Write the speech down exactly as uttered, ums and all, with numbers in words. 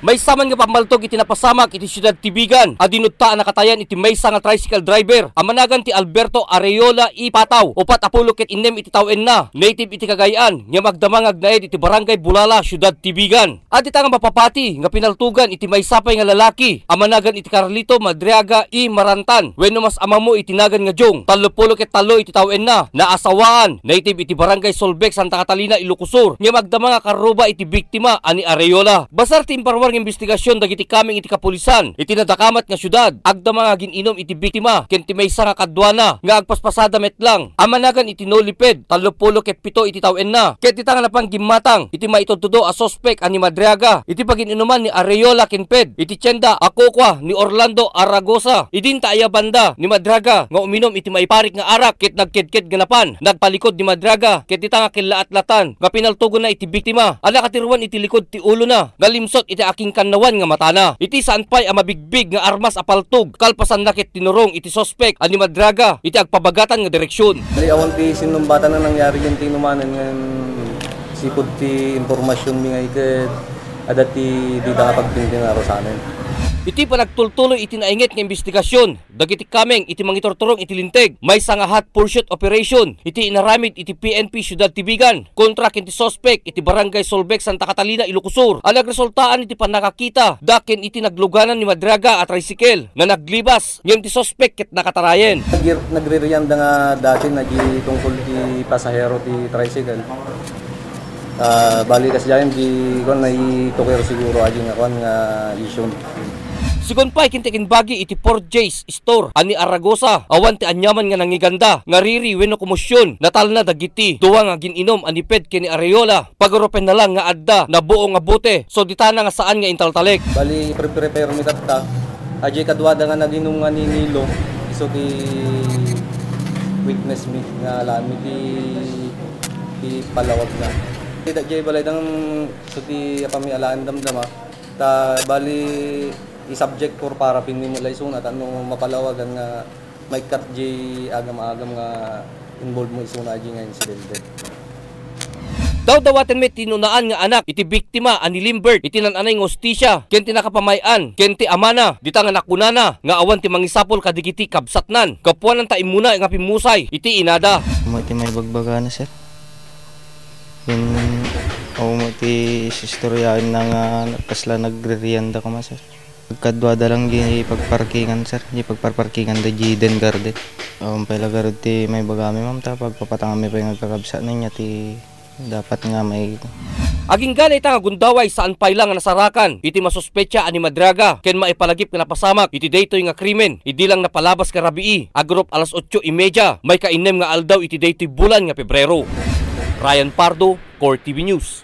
Maysa man nga pammaltog iti napasamak iti siudad ti Vigan a dinutta a nakatayan iti maysa nga tricycle driver a managan ti Alberto Areola Ipataw, upat a pulo ket innem iti tawenna, native iti Cagayan, nga agdama nga agnaed iti Barangay Bulala, siudad ti Vigan. Adda ita nga mapapati nga pinaltogan iti maysa pay nga lalaki a managan iti Carlito Madriaga I. Marantan, wenno mas ammo iti nagan nga Jong, tallo pulo ket tallo iti tawenna, naasawaan, native iti Barangay Solbec, Santa Catalina, Ilocos Sur, nga agdama nga karruba iti biktima a ni Areola. Basar ti imparuar nga imbestigasyon dagiti kameng iti kapulisan iti nadakamat nga siudad, agdama nga agin-inom iti biktima ken ti maysa nga kaduana nga agpaspasada met lang a managan iti Noliped, tallo pulo ket pito iti tawenna, ket dita nga napanggimmatang iti maitudtudo a suspek a ni Madriaga iti pagin-inuman ni Areola ken Ped iti tienda a kukua ni Orlando Aragosa. Idinta aya banda ni Madriaga nga uminom iti maiparik nga arak ket nagkedked nga napan, nagpalikod ni Madriaga ket dita nga kellaat-latan nga pinaltoganna iti biktima a nakatiruan iti likod ti ulona nga limsut iti akingkannawan nga matana. Iti saan pay a mabigbig nga armas a paltog, kalpasanna ket tinurong iti suspek a ni Madriaga iti agpabagatan nga direksyon. Di awan ti sinumbatan a nangyari ken ti inumanen ngem sipud ti impormasyonmi nga iket adda ti dida nga pagpintin a rusanen. Iti panagtultuloy iti nainget nga imbestigasyon, dagiti kameng iti mangiturturong iti linteg, maysa nga hot pursuit operation iti inaramid iti P N P Siudad ti Vigan kontra ken ti suspek iti Barangay Solbec, Santa Catalina, Ilocos Sur, a nagresultaan iti pannakakita da ken iti nagluganan ni Madriaga a tricycle nga naglibas, ngem ti suspek ket nakatarayen. Nagir-, nagririanda nga dati nagitungkol ti pasahero ti tricycle. Ah, bali, kasdiayan di, kuwan, naitukir siguro, adi nga, kuwan, nga issue. Sigun pay ken ti agimbagi iti Four J's Store a ni Aragosa, awan ti aniaman nga nangiganda nga riri wenno komosion, natalna dagiti dua nga agin-inom a ni Ped ken ni Areola. Pagarupenna lang nga adda nabuo nga bote, so ditana nga saan nga intaltalek. Bali, pre-, prepare mi tatta. Adiay kaduada nga nag-inum nga ni Nilo, isu ti witness mi nga alanmi ti, ti palawag na. Ti daydiay balay dang, isu ti apami alaan damdama. Ta bali, i-subject for paraffin mi met la isuna, ta no mapalawagan nga maikkat di agam-agam nga involve mo isuna di nga insidente. Dawdawaten met ti nunaan nga anak iti biktima a ni Limbert iti nan-anay nga hustisya ken ti nakapamay-an ken ti amana dita nga nakunana nga awan ti mangisapul kadagiti kabsatnan gapuanan ta immuna nga pimmusay iti inada. Awan ti maibagbagana, sir. Ken, awan ti istoryaenna nga kasla nagririanda koma, sir. Pagkaduada lang di pagparkingan, sir. Di pagparparkingan da di Den Garden. Awan pay la garud ti maibagami, ma'am, ta pagpapatanganmi pay nga agkakabsatna, nia ti dapat nga may. Agingga dayta nga gundaway, saan pay la nga nasarakan iti masuspetsa a ni Madriaga ken maipalagip nga napasamak iti daytoy nga krimen idi lang napalabas nga rabii, agrup alas otso y media, maikainnem nga aldaw iti daytoy bulan nga Pebrero. Ryan Pardo, Core T V News.